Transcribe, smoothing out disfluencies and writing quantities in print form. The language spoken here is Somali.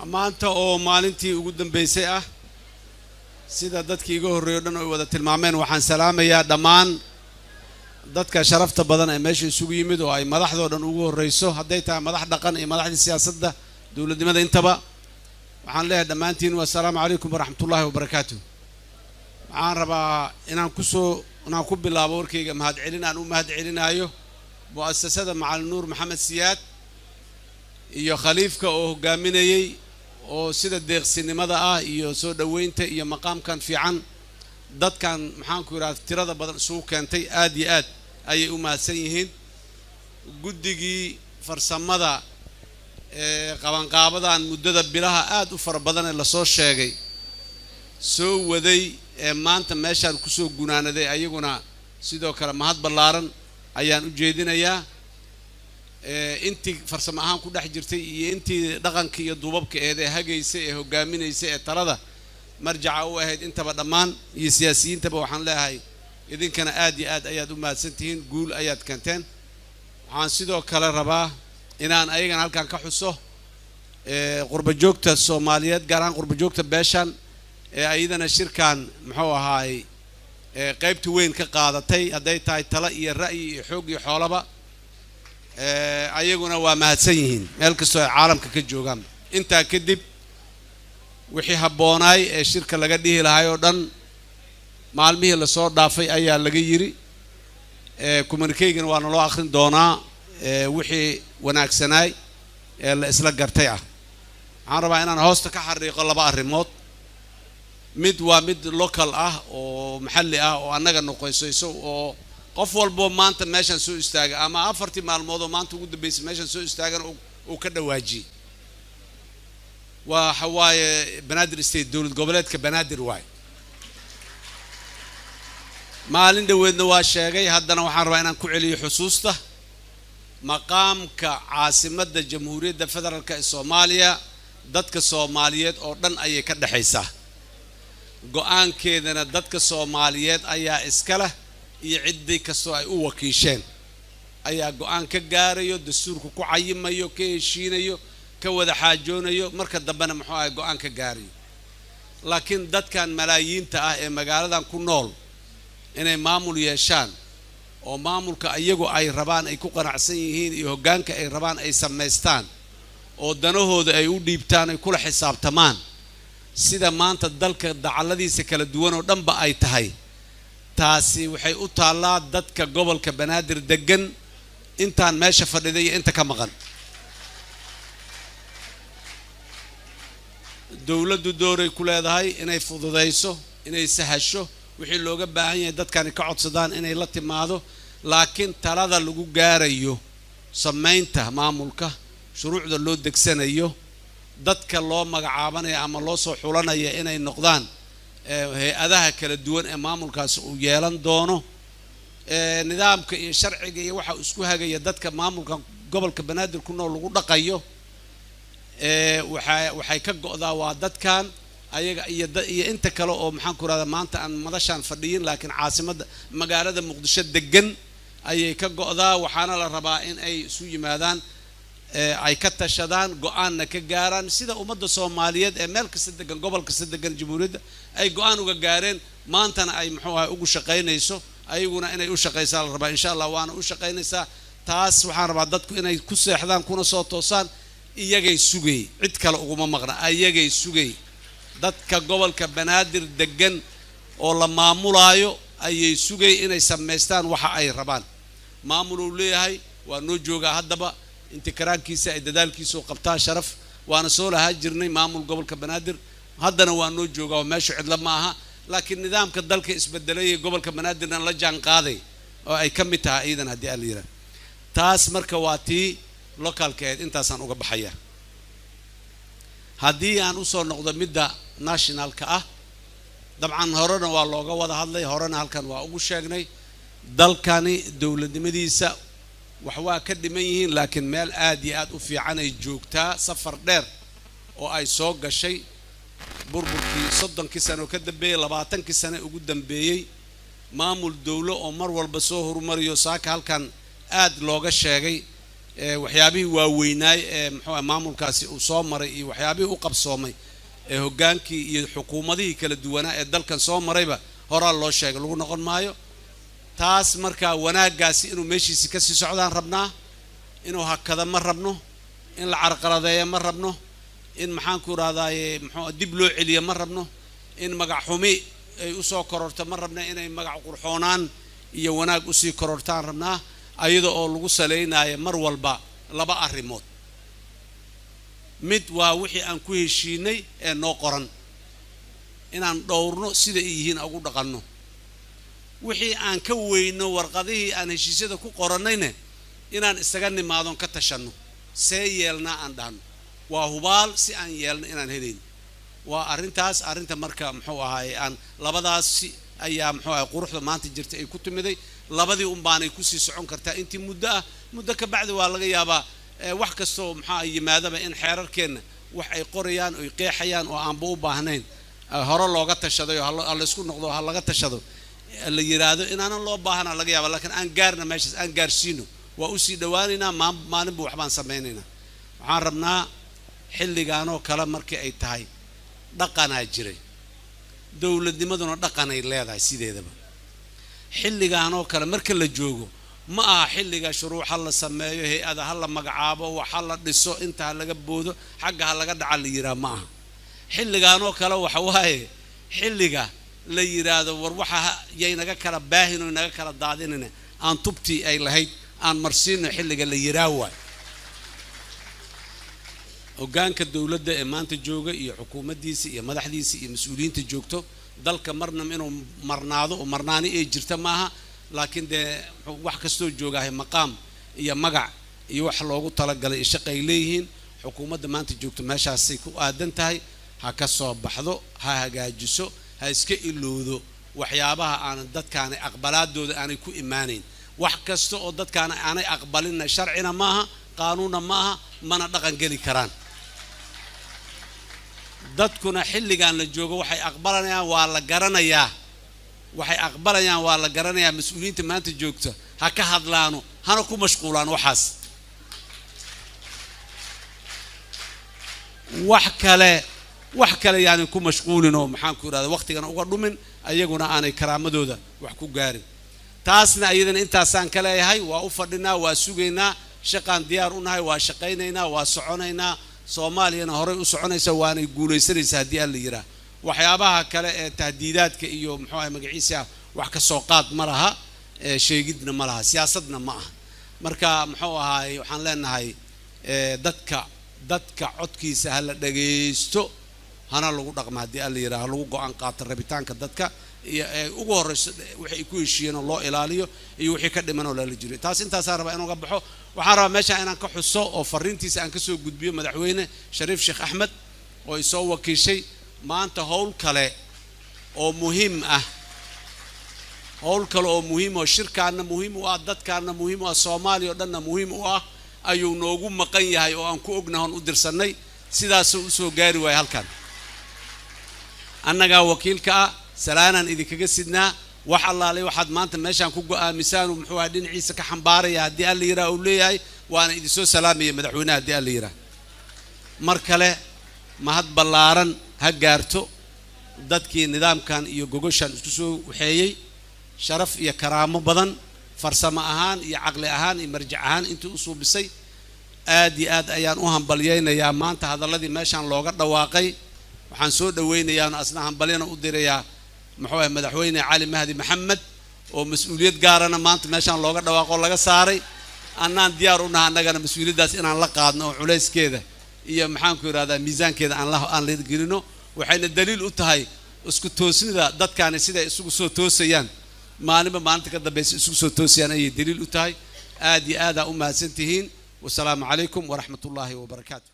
Maanta oo maalintii ugu dambeysay ah, sida dadkii iga horreeyay o dhan ay wada tilmaameen, waxaan salaamayaa dhammaan dadka sharafta badan ee meesha isugu yimid oo ay madaxdoo dhan ugu horreyso, hadday tahay madax dhaqan iyo madaxdii siyaasadda dowladnimada intaba. Waxaan leeyahay dhammaantiin wassalaamu calaykum waraxmatullaahi wabarakaatu. Waxaan rabaa inaan ku bilaabo warkayga mahadcelin aan u mahadcelinaayo mu'asasada Macalin Nuur Maxamed Siyaad iyo khaliifka oo hogaaminayey oo sida deeqsinimada ah iyo soo dhoweynta iyo maqaamkan fiican dadkan, maxaanku yidhahda, tirada badan isugu keentay. Aad iyo aad ayay u mahadsan yihiin. Guddigii farsamada ee qabanqaabadan muddada bilaha aad u fara badan ee lasoo sheegay soo waday ee maanta meeshaan kusoo gunaanaday, ayaguna sidoo kale mahad ballaaran ayaan u jeedinayaa. Intii farsamo ahaan ku dhex jirtay iyo intii dhaqanka iyo duubabka eed ee hagaysay ee hogaaminaysay ee talada marjaca u ahayd intaba dhammaan iyo siyaasiyiintaba, waxaan leeyahay idinkana aad iyo aad ayaad u mahadsan tihiin, guul ayaad keenteen. Waxaan sidoo kale rabaa inaan ayagana halkan ka xuso qurba joogta Soomaaliyeed, gaar ahaan qurba joogta beeshan ee ayadana shirkan, muxuu ahaay, qaybta weyn ka qaadatay, hadday tahay talo iyo ra'yi iyo xoog iyo xoolaba. Ayaguna waa mahadsan yihiin meel kastoo ay caalamka ka joogaan. Intaa kadib, wixii habboonaay ee shirka laga dhihi lahay oo dhan maalmihii lasoo dhaafay ayaa laga yiri. Communiqué-gana waana loo akhrin doonaa wixii wanaagsanaay ee la isla gartay ah. Waxaan rabaa inaan hoosta ka xariiqo laba arrimood. Mid waa mid local ah oo maxalli ah oo annaga noqoysayso, oo qof walboo maanta meeshaan soo istaaga ama 4tii maalmood oo maanta ugu dambeysay meeshaan soo istaagana uu ka dhawaajiyey. Waxa waaye Banaadir State, dowlad goboleedka Banaadir waaye. Maalin dhoweedna waa sheegay, haddana waxaan rabaa inaan ku celiyo xusuusta: maqaamka caasimadda Jamhuuriyadda Federaalka ee Soomaaliya dadka Soomaaliyeed oo dhan ayay ka dhexaysaa, go-aankeedana dadka Soomaaliyeed ayaa iska leh iyo ciddii kastoo ay u wakiisheen ayaa go-aan ka gaarayo, dastuurka ku cayimayo, ka heshiinayo, ka wada xaajoonayo, marka dambena, muxuu ahay, go-aan ka gaarayo. Laakiin dadkan malaayiinta ah ee magaaladan ku nool inay maamul yeeshaan oo maamulka iyagu ay rabaan, ay ku qanacsan yihiin, iyo hoggaanka ay rabaan ay samaystaan oo danahooda ay u dhiibtaan, ay kula xisaabtamaan, sida maanta dalka dacalladiisa kala duwan oo dhanba ay tahay, taasi waxay u taallaa dadka gobolka Banaadir degan, intaan meesha fadhiday iyo inta ka maqan. Dowladdu dooray ku leedahay inay fududayso, inay sahasho wixii looga baahan yahay dadkani ka codsadaan inay la timaado, laakiin talada lagu gaarayo samaynta maamulka, shuruucda loo degsanayo, dadka loo magacaabanayo ama loo soo xulanaya inay noqdaan hay-adaha kala duwan ee maamulkaasi uu yeelan doono, nidaamka iyo sharciga iyo waxa isku hagaya dadka maamulka gobolka Banaadir ku nool lagu dhaqayo, waxay ka go'daa waa dadkan ayaga iyo inta kale oo, maxaan ku rahdaa, maanta aan madashaan fadhiyin laakiin caasimadda magaalada Muqdisho degan ayay ka go'daa. Waxaana la rabaa in ay isu yimaadaan, ay ka tashadaan, go-aanna ka gaaraan, sida ummadda Soomaaliyeed ee meel kasta degan, gobol kasta degan jamhuuriyadda ay go-aan uga gaareen, maantana ay, muxuu ahay, ugu shaqaynayso, ayaguna inay u shaqaysaa la rabaa, insha Allah waana u shaqaynaysaa. Taas waxaan rabaa dadku inay ku seexdaan kuna soo toosaan. Iyagay sugay, cid kale uguma maqna, ayagay sugay. Dadka gobolka Banaadir degan oo la maamulaayo ayay sugay inay samaystaan waxa ay rabaan. Maamul uu leeyahay waa noo joogaa haddaba, intikaraankiisa ay dadaalkiisa u qabtaa sharaf, waana soo lahaa jirnay maamul gobolka Banaadir, haddana waa noo joogaa oo meeshu cidla ma aha. Laakiin nidaamka dalka isbedelay gobolka Banaadirna la jaan qaaday oo ay ka mid tahay iidan haddii aan la yidhaha. Taas marka waa tii localka ahayd, intaasaan uga baxaya. Haddii aan usoo noqdo midda nationalka ah, dabcan horena waa looga wada hadlay, horena halkan waa ugu sheegnay, dalkani dowladnimadiisa wax waa ka dhiman yihiin, laakiin meel aad iyo aad u fiican ay joogtaa. Safar dheer oo ay soo gashay burburkii 30kii sano ka dambeeyey, 20kii sane ugu dambeeyey, maamul dowlo oo mar walba soo horumariyo, saaka halkan aad looga sheegay. Waxyaabihii waaweynaay ee muxuu ah maamulkaasi uu soo maray iyo waxyaabihii u qabsoomay ee hoggaankii iyo xukuumadihii kala duwanaa ee dalkan soo marayba horaa loo sheegay, lagu noqon maayo taas. Marka wanaaggaasi inuu meeshiisi kasii socdaan rabnaa, inuu hakada ma rabno, in la carqaladeeyo ma rabno, in maxaanku idhahdaaye muxuu dib loo celiyo ma rabno, in magac xumi ay usoo kororto ma rabna, inay magac qurxoonaan iyo wanaag usii korortaan rabnaa, ayada oo lagu salaynayo mar walba laba arrimood. Mid waa wixii aan ku heshiinay ee noo qoran inaan dhowrno, sida ay yihiin ugu dhaqanno. Wixii aan ka weyno warqadihii aan heshiisyada ku qorannayne inaan isaga nimaadon ka tashanno, see yeelnaa aan dhahno. Waa hubaal si aan yeelno inaan helayno. Waa arrintaas arrinta. Marka muxuu ahaaye aan labadaas si ayaa muxuu ahay quruxda maanta jirta ay ku timiday. Labadii un baanay kusii socon kartaa intii muddo ah. Muddo ka bacdi waa laga yaabaa wax kastoo maxaa yimaadaba in xeerarkeenna wax ay qorayaan oy qeexayaan oo aanba u baahnayn hore looga tashaday oo ha laysku noqdo, ha laga tashado la yiraahdo, inaanan loo baahana laga yaaba. Laakiin aan gaarna meeshaas, aan gaarsiino, waa usii dhowaanaynaa. Maalinba waxbaan samaynaynaa. Waxaan rabnaa xilligaanoo kale markii ay tahay, dhaqanaa jiray, dowladnimaduna dhaqanay leedahay sideedaba. Xilligaanoo kale marka la joogo ma aha xilliga shuruuc ha la sameeyo, hay-ada ha la magacaabo, wax ha la dhiso, inta ha laga boodo, xagga ha laga dhaca la yidhaha ma aha. Xilligaanoo kale waxa waaye xilliga la yidhaahdo war waxa yay naga kala baahin oo naga kala daadinina, aan tubtii ay lahayd aan marsiino xilliga la yidhaah waay. Hoggaanka dowladda ee maanta jooga iyo xukuumaddiisa iyo madaxdiisa iyo mas-uuliyiinta joogto dalka marna inuu marnaado oo marnaani ay jirta maaha, laakiin dee wax kastoo joogaahay maqaam iyo magac iyo wax loogu talagalay iyo shaqa ay leeyihiin. Xukuumadda maanta joogto meeshaasay ku aadan tahay, ha ka soo baxdo, ha hagaajiso, ha iska ilowdo waxyaabaha aanan dadkaani aqbalaadooda aanay ku imaanayn. Wax kasta oo dadkaana aanay aqbalinna sharcina maaha, qaanuunna maaha, mana dhaqan geli karaan. Dadkuna xilligan la joogo waxay aqbalayaan waa la garanayaa, waxay aqbalayaan waa la garanayaa. Mas-uuliyiinta maanta joogta ha ka hadlaano, hana ku mashquulaan waxaas. Wax kale, wax kale yaanan ku mashquulin oo maxaan ku idhahda waqtigana uga dhumin, ayaguna aanay karaamadooda wax ku gaarin. Taasna iyadana intaasaan ka leeyahay. Waa u fadhinaa, waa sugaynaa, shaqaan diyaar u nahay, waa shaqaynaynaa, waa soconaynaa. Soomaaliyana horay u soconaysa, waanay guulaysanaysaa haddii aan la yidhaah. Waxyaabaha kale ee tahdiidaadka iyo muxuu ahay magaciisa wax ka soo qaad ma laha, sheegidna ma laha, siyaasadna ma aha. Marka muxuu ahaay waxaan leenahay dadka codkiisa ha la dhagaysto, hana lagu dhaqma haddii aan la yidhaah, lagu go-aan qaato rabitaanka dadka iyo ugu horreyso wixii ay ku heshiiyeen oo loo ilaaliyo iyo wixii ka dhiman oo lala jiro. Taas intaasaan rabaa inuu ga baxo. Waxaan rabaa meeshaan inaan ka xuso oo fariintiisa aan kasoo gudbiyo madaxweyne Shariif Sheekh Axmed oo isoo wakiishay maanta howl kale oo muhiim ah, howl kale oo muhiim oo shirkaanna muhiim u ah, dadkaanna muhiim u ah, Soomaaliya oo dhanna muhiim u ah ayuu noogu maqan yahay oo aan ku ognahoon u dirsannay. Sidaasuu usoo gaari waayay halkan. Annagaa wakiilka ah, salaanaan idinkaga sidnaa. Wax allaalay waxaad maanta meeshaan ku go-aamisaan muxuu ahay dhinaciisa ka xambaaraya haddii alla yidhaah uu leeyahay. Waana idinsoo salaamaya madaxweynaha haddii alla yidhaah. Mar kale mahad ballaaran ha gaarto dadkii nidaamkan iyo gogoshan isku soo waxeeyey, sharaf iyo karaamo badan farsamo ahaan iyo caqli ahaan iyo marjac ahaan intii u suubisay. Aad iyo aad ayaan u hambalyaynayaa maanta hadalladii meeshaan looga dhawaaqay. Waxaan soo dhaweynayaa asna hambalyana u dirayaa muxuu ahay madaxweyne Cali Mahdi Maxamed oo mas-uuliyad gaarana maanta meeshaan looga dhawaaqo laga saaray. Annaan diyaar u naha annagana mas-uuliyaddaas inaan la qaadno oo culayskeeda iyo maxaanku yidhahdaa miisaankeeda aan la gelino. Waxayna daliil u tahay isku toosnida dadkaani siday isugu soo toosayaan, maalinba maalinta ka dambaysa isugu soo toosayaan ayay daliil u tahay. Aad iyo aadaa u mahadsan tihiin. Wasalaamu calaykum waraxmat ullaahi wabarakaatu.